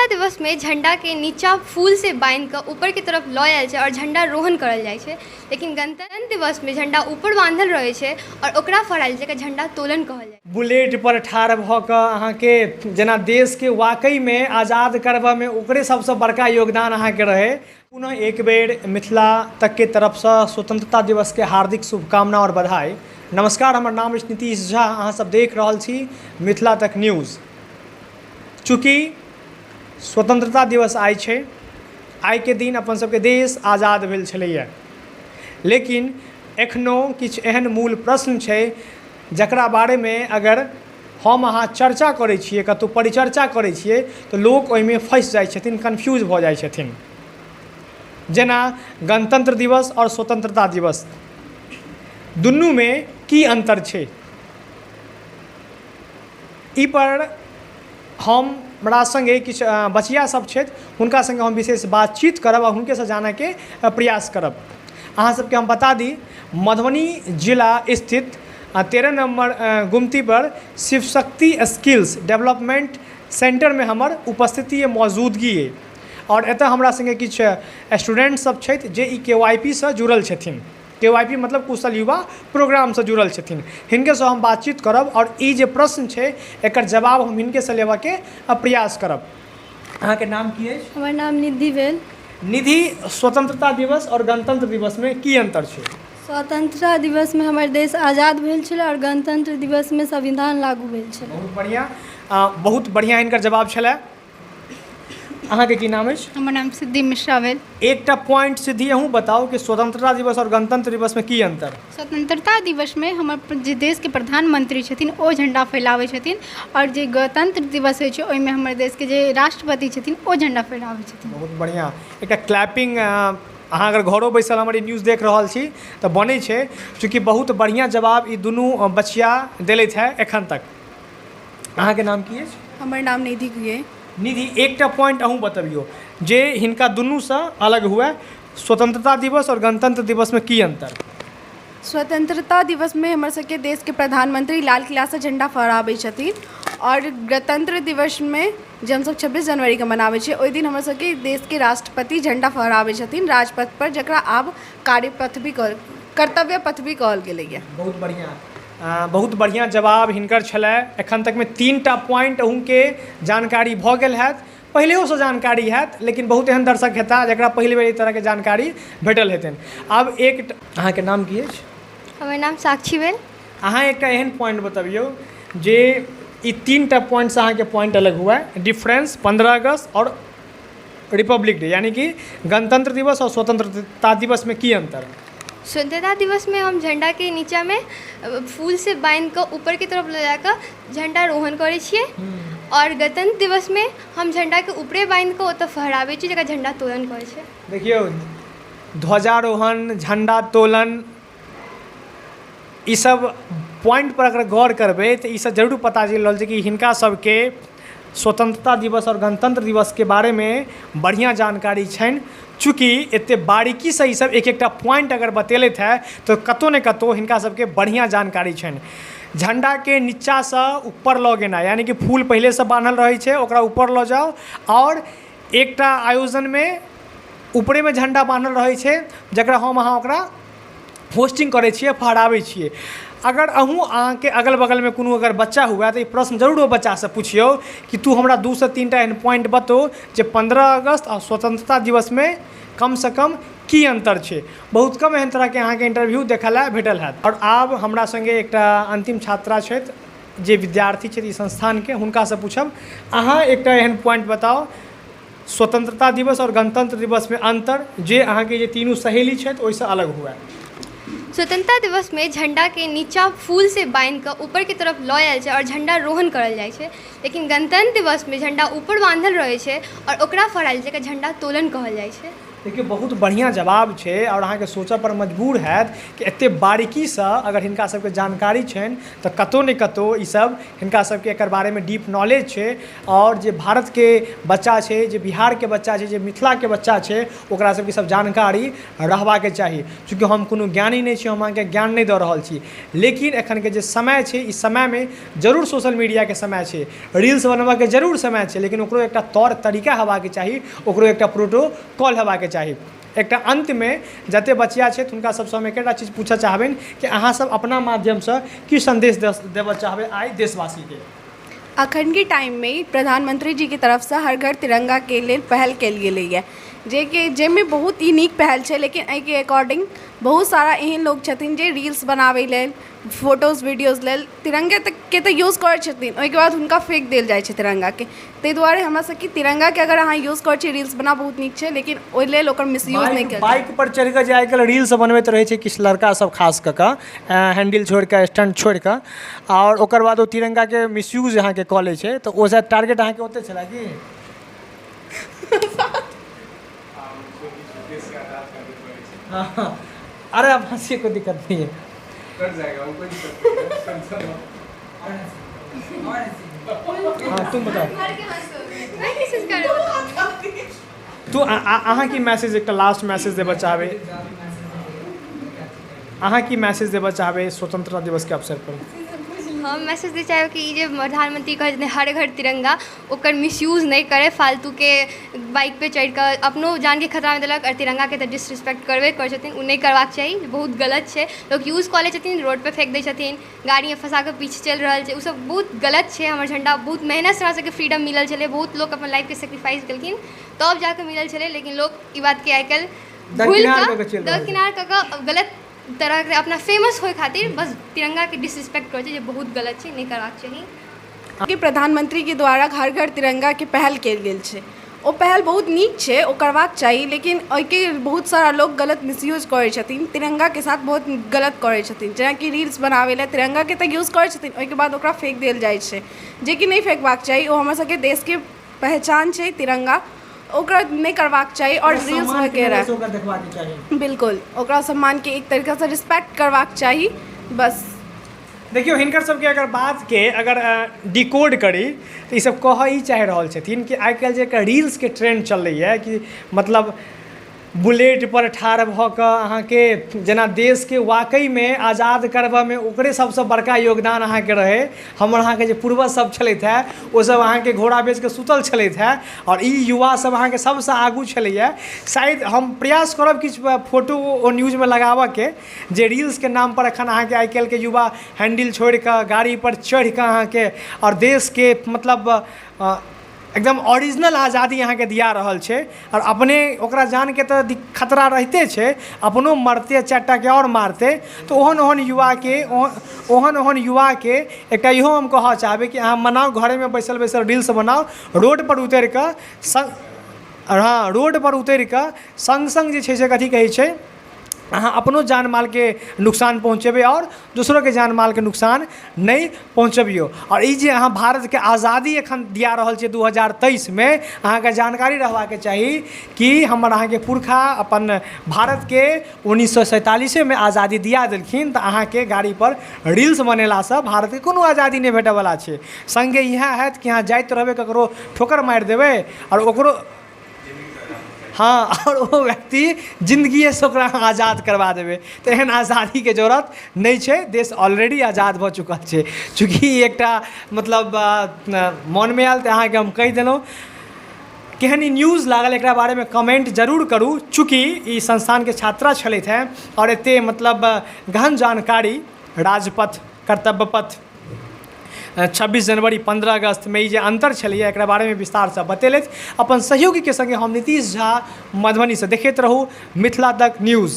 दिवसमे झण्डाके नीचाँ फूलसँ बान्हि कऽ ऊपरके तरफ लऽ जायल छै आओर झण्डारोहण करल जाइ छै, लेकिन गणतन्त्र दिवसमे झण्डा ऊपर बान्हल रहै छै आओर ओकरा फहरायल जाइ छै, जकरा झण्डा तोलन कहल जाइ छै। बुलेट पर ठाढ़ भऽ कऽ अहाँके जेना देशके वाकईमे आजाद करबऽमे ओकरे सबसँ बड़का योगदान अहाँके रहै। पुनः एक बेर मिथिला तकके तरफसँ स्वतंत्रता दिवसके हार्दिक शुभकामना आओर बधाई। नमस्कार, हमर नाम अछि नीतीश झा, अहाँ सब देख रहल छी मिथिला तक न्यूज़। चूँकि स्वतंत्रता दिवस आइ छै, आइके दिन अपन सबके देश आजाद भेल छलैए, लेकिन एखनो किछु एहन मूल प्रश्न छै जकरा बारेमे अगर हम अहाँ चर्चा करै छियै, कतहु परिचर्चा करै छियै, तऽ लोक ओहिमे फँसि जाइ छथिन, कन्फ्यूज भऽ जाइ छथिन। जेना गणतन्त्र दिवस आओर स्वतंत्रता दिवस दुनूमे की अन्तर छै, ई पर हमरा सङ्गे किछु बचिया सब छथि, हुनका सङ्गे हम विशेष बातचीत करब आ हुनकेसँ जानयके प्रयास करब। अहाँ सबके हम बता दी, मधुबनी जिला स्थित 13 नम्बर गुमती पर शिव शक्ति स्किल्स डेवलपमेंट सेंटरमे हमर उपस्थिति मौजूदगी अइ आओर एतय हमरा सङ्गे किछु स्टूडेंट सब छथि जे ई KYP सँ जुड़ल छथिन। KYP मतलब कुशल युवा प्रोग्रामसँ जुड़ल छथिन। हिनकेसँ हम बातचीत करब आओर ई जे प्रश्न छै एकर जवाब हम हिनकेसँ लेबऽके प्रयास करब। अहाँके नाम की अछि? हमर नाम निधि भेल। निधि, स्वतंत्रता दिवस आओर गणतंत्र दिवसमे की अन्तर छै? स्वतंत्रता दिवसमे हमर देश आजाद भेल छलै आओर गणतंत्र दिवसमे संविधान लागू भेल छलै। बहुत बढ़िआँ, बहुत बढ़िआँ हिनकर जवाब छलै। अहाँके की नाम अछि? हमर नाम सिद्धि मिश्रा भेल। एकटा पॉइंट सिद्धि अहूँ बताउ कि स्वतंत्रता दिवस आओर गणतंत्र दिवसमे की अन्तर? स्वतंत्रता दिवसमे हमर जे देशके प्रधानमंत्री छथिन ओ झण्डा फैलाबै छथिन आओर जे गणतंत्र दिवस होइ छै ओहिमे हमर देशके जे राष्ट्रपति छथिन ओ झण्डा फहराबै छथिन। बहुत बढ़िआँ, एकटा क्लैपिंग। अहाँ अगर घरो बैसल हमर ई न्यूज़ देख रहल छी तऽ बनै छै, चूँकि बहुत बढ़िआँ जवाब ई दुनू बचिया देलथि हेँ एखन तक। अहाँके नाम की अछि? हमर नाम निधि ये। निधि, एकटा पॉइंट अहूँ बतबियौ जे हिनका दुनूसँ अलग हुए, स्वतंत्रता दिवस आओर गणतंत्र दिवसमे की अन्तर? स्वतंत्रता दिवसमे हमर सबके देशके प्रधानमंत्री लाल किलासँ झण्डा फहराबै छथिन आओर गणतंत्र दिवसमे जे हमसब 26 जनवरीके मनाबै छियै ओहि दिन हमर सबके देशके राष्ट्रपति झण्डा फहराबै छथिन राजपथपर, जकरा आब कार्यपथ भी कहल, कर्तव्य पथ भी कहल गेलैए। बहुत बढ़िआँ, बहुत बढ़िआँ जवाब हिनकर छलए। एखन तकमे 3टा पॉइंट अहूँके जानकारी भऽ गेल हैत, पहिलेओसँ जानकारी हैत, लेकिन बहुत एहन दर्शक हेताह जकरा पहिल बेर एहि तरहके जानकारी भेटल हेतनि। आब एक अहाँके नाम की अछि? हमर नाम साक्षी भेल। अहाँ एकटा एहन पॉइंट बतबियौ जे ई 3टा पॉइंटसँ अहाँके पॉइंट अलग हुए, डिफरेंस 15 अगस्त आओर रिपब्लिक डे यानी कि गणतंत्र दिवस आओर स्वतंत्रता दिवसमे की अन्तर? स्वतंत्रता दिवसमे हम झण्डाके नीचाँमे फूलसँ बान्हि कऽ ऊपरके तरफ लऽ जाकऽ झण्डारोहण करै छियै आओर गणतंत्र दिवसमे हम झण्डाके ऊपरे बान्हि कऽ ओतऽ फहराबै छियै, जकरा झण्डा तोलन कहै छै। देखियौ, ध्वजारोहण, झण्डा तोलन, ईसब पॉइंटपर अगर गौर करबै तऽ ईसब जरूर पता चलि रहल छै कि हिनका सबके स्वतंत्रता दिवस आओर गणतंत्र दिवसके बारेमे बढ़िआँ जानकारी छनि। चूँकि एतेक बारीकीसँ ईसब एक एकटा पॉइंट अगर बतेलथि हँ तऽ कतहु ने कतहु हिनका सबके बढ़िआँ जानकारी छनि। झण्डाके नीचाँसँ ऊपर लऽ गेनाइ, यानि कि फूल पहिलेसँ बान्हल रहै छै, ओकरा ऊपर लऽ जाउ, आओर एकटा आयोजनमे ऊपरेमे झण्डा बान्हल रहै छै जकरा हम अहाँ ओकरा होस्टिंग करै छियै, फहराबै छियै। अगर अहूँ अहाँके अगल बगलमे कोनो अगर बच्चा हुए तऽ ई प्रश्न जरूर ओ बच्चासँ पुछियौ कि तू हमरा 2सँ 3टा एहन पॉइंट बतो जे 15 अगस्त आ स्वतंत्रता दिवसमे कमसँ कम की अन्तर छै। बहुत कम एहन तरहके अहाँके इंटरव्यू देखऽ लए भेटल हैत। आओर आब हमरा सङ्गे एकटा अन्तिम छात्रा छथि जे विद्यार्थी छथि ई संस्थानके, हुनकासँ पूछब। अहाँ एकटा एहन पॉइंट बताउ स्वतंत्रता दिवस आओर गणतंत्र दिवसमे अन्तर जे अहाँके जे तीनू सहेली छथि ओहिसँ अलग हुए। स्वतंत्रता दिवसमे झण्डाके नीचाँ फूलसँ बान्हि कऽ ऊपरके तरफ लऽ जायल छै आओर झण्डारोहण करल जाइ छै, लेकिन गणतंत्र दिवसमे झण्डा ऊपर बान्हल रहै छै आओर ओकरा फहरायल जाइ छै, जकरा झण्डा तोलन कहल जाइ छै। देखियौ, बहुत बढ़िआँ जवाब छै आओर अहाँके सोचऽ पर मजबूर हैत कि एतेक बारीकीसँ अगर हिनका सबके जानकारी छनि तऽ कतहु ने कतहु ईसब हिनका सबके एकर बारेमे डीप नॉलेज छै। आओर जे भारतके बच्चा छै, जे बिहारके बच्चा छै, जे मिथिलाके बच्चा छै, ओकरा सबके ईसब जानकारी रहबाके चाही। चूँकि हम कोनो ज्ञानी नहि छी, हम अहाँके ज्ञान नहि दऽ रहल छी, लेकिन एखनके जे समय छै, ई समयमे जरूर सोशल मीडियाके समय छै, रील्स बनबऽके जरूर समय छै, लेकिन ओकरो एकटा तौर तरीका हेबाके चाही, ओकरो एकटा प्रोटोकॉल हेबाके चाही। एकटा अन्तमे जतेक बचिया छथि हुनका सबसँ हम एकेटा चीज पूछऽ चाहबनि कि अहाँसब अपना माध्यमसँ की सन्देश देबऽ चाहबै आइ देशवासीके? अखनके टाइममे प्रधानमंत्री जीके तरफसँ हर घर तिरङ्गाके लेल पहल कयल गेलैए, जेकि जाहिमे बहुत ही नीक पहल छै, लेकिन एहिके अकॉर्डिंग बहुत सारा एहन लोक छथिन जे रील्स बनाबै लेल, फोटोज वीडियोज लेल तिरङ्गे तकके तऽ यूज करै छथिन, ओहिके बाद हुनका फेक देल जाइ छै तिरङ्गाके। ताहि दुआरे हमरा सबके तिरङ्गाके अगर अहाँ यूज करै छी रील्स बना, बहुत नीक छै, लेकिन ओहि लेल ओकर मिसयूज नहि कयल। बाइक पर चढ़ि कऽ जे आइ काल्हि रील्स बनबैत रहै छै किछु लड़का सब खास कऽ कऽ, हैंडल छोड़ि कऽ, स्टैंड छोड़ि कऽ, आओर ओकर बाद ओ तिरङ्गाके मिसयूज अहाँके कऽ लै छै, तऽ ओ शायद टारगेट अहाँके ओतहि छलै की? हाँ, अरे अब हंसी कोई दिक्कत नहीं है। कट जाएगा वो, कोई दिक्कत नहीं है, टेंशन मत। हाँ, तुम बताओ। नहि मैसेज करब। तू अहाँ की मैसेज, एकटा लास्ट मैसेज देबऽ चाहबै, अहाँ की मैसेज देबऽ चाहबै स्वतंत्रता दिवस के अवसर पर? हम मैसेज दै चाहब कि ई जे प्रधानमंत्री कहै छथिन हर घर तिरंगा, ओकर मिसयूज नहि करै। फालतूके बाइक पे चढ़ि कऽ अपनो जानके खतरामे देलक आओर तिरंगाके तऽ डिसरिस्पेक्ट करबे करै छथिन। ओ नहि करबाक चाही, बहुत गलत छै। लोक यूज कऽ लै छथिन, रोडपर फेक दै छथिन, गाड़ीमे फँसा कऽ पीछे चलि रहल छै, ओसभ बहुत गलत छै। हमर झण्डा बहुत मेहनतसँ हमरा सभके फ्रीडम मिलल छलै, बहुत लोक अपन लाइफके सेक्रीफाइस केलखिन तब जा कऽ मिलल छलै, लेकिन लोक ई बातके आइ काल्हि भूलि दरकिनार कऽ कऽ कऽ चलि रहल छै। दरकिनार कऽ कऽ गलत तरहके अपना फेमस होइ खातिर बस तिरंगाके डिसरिस्पेक्ट करै छै, जे बहुत गलत छै, नहि करबाक चाही। कि प्रधानमंत्रीके द्वारा हर घर तिरंगाके पहल कयल गेल छै, ओ पहल बहुत नीक छै, ओ करबाक चाही, लेकिन ओहिके बहुत सारा लोक गलत मिसयूज करै छथिन, तिरंगाके साथ बहुत गलत करै छथिन, जेनाकि रील्स बनाबै लए तिरंगाके तऽ यूज करै छथिन, ओहिके बाद ओकरा फेक देल जाइ छै, जेकि नहि फेकबाक चाही। ओ हमर सबके देशके पहचान छै तिरंगा, ओकरा नहि करबाक चाही। आओर रील्स सम्मान के वगैरह नजर से ओकरा देखबाक चाही। बिल्कुल, ओकरा सम्मानके एक तरीकासँ रिस्पेक्ट करबाक चाही बस। देखियौ, हिनकर सबके अगर बातके अगर डिकोड करी तऽ ईसब कहऽ ई चाहि रहल छथिन कि आइ काल्हि जे एकटा रील्सके ट्रेंड चललैए कि मतलब बुलेटपर ठाढ़ भऽ कऽ अहाँके जेना देशके वाकईमे आजाद करबऽमे ओकरे सबसँ बड़का योगदान अहाँके रहै, हमर अहाँके जे पूर्वज सब छलथि हेँ ओसब अहाँके घोड़ा बेचके सुतल छलथि हेँ आओर ई युवा सब अहाँके सबसँ आगू छलैए। शायद हम प्रयास करब किछु फोटो ओ न्यूजमे लगाबऽके, जे रील्सके नामपर एखन अहाँके आइ काल्हिके युवा हैंडल छोड़िकऽ गाड़ीपर चढ़िकऽ अहाँके आओर देशके मतलब एकदम ओरिजिनल आजादी अहाँके दिया रहल छै आओर अपने ओकरा जानके तऽ खतरा रहिते छै, अपनो मरतै, 4 टाके आओर मारतै। तऽ ओहन ओहन युवाके, ओहन ओहन युवाके एकटा इहो हम कहऽ चाहबै कि अहाँ मनाउ, घरेमे बैसल बैसल रील्स बनाउ, रोडपर उतरि कऽ हँ, रोडपर उतरि कऽ सङ्ग सङ्ग जे छै से कथी कहै छै, अहाँ अपनो जान मालके नुकसान पहुँचेबै आओर दोसरोके जान मालके नुकसान नहि पहुँचबियौ। आओर ई जे अहाँ भारतके आजादी एखन दिया रहल छियै 2023मे, अहाँके जानकारी रहबाके चाही कि हमर अहाँके पुरखा अपन भारतके 1947मे आजादी दिया देलखिन, तऽ अहाँके गाड़ीपर रील्स बनेलासँ भारतके कोनो आजादी नहि भेटयवला छै। सङ्गे इएह हैत कि अहाँ जाइत रहबै, ककरो ठोकर मारि देबै आओर ओकरो, हँ, आओर ओ व्यक्ति जिन्दगिएसँ ओकरा अहाँ आजाद करबा देबै। तऽ एहन आजादीके जरूरत नहि छै, देश ऑलरेडी आजाद भऽ चुकल छै। चूँकि ई एकटा मतलब मोनमे आयल तऽ अहाँके हम कहि देलहुँ। केहन ई न्यूज लागल, एकरा बारेमे कमेंट जरूर करू। चूँकि ई संस्थानके छात्रा छलथि हेँ आओर एतेक मतलब गहन जानकारी राजपथ, कर्तव्य पथ, 26 जनवरी, 15 अगस्तमे ई जे अन्तर छलैए, एकरा बारेमे विस्तारसँ बतेलथि। अपन सहयोगीके सङ्गे हम नीतीश झा, मधुबनीसँ। देखैत रहू मिथिला तक न्यूज़।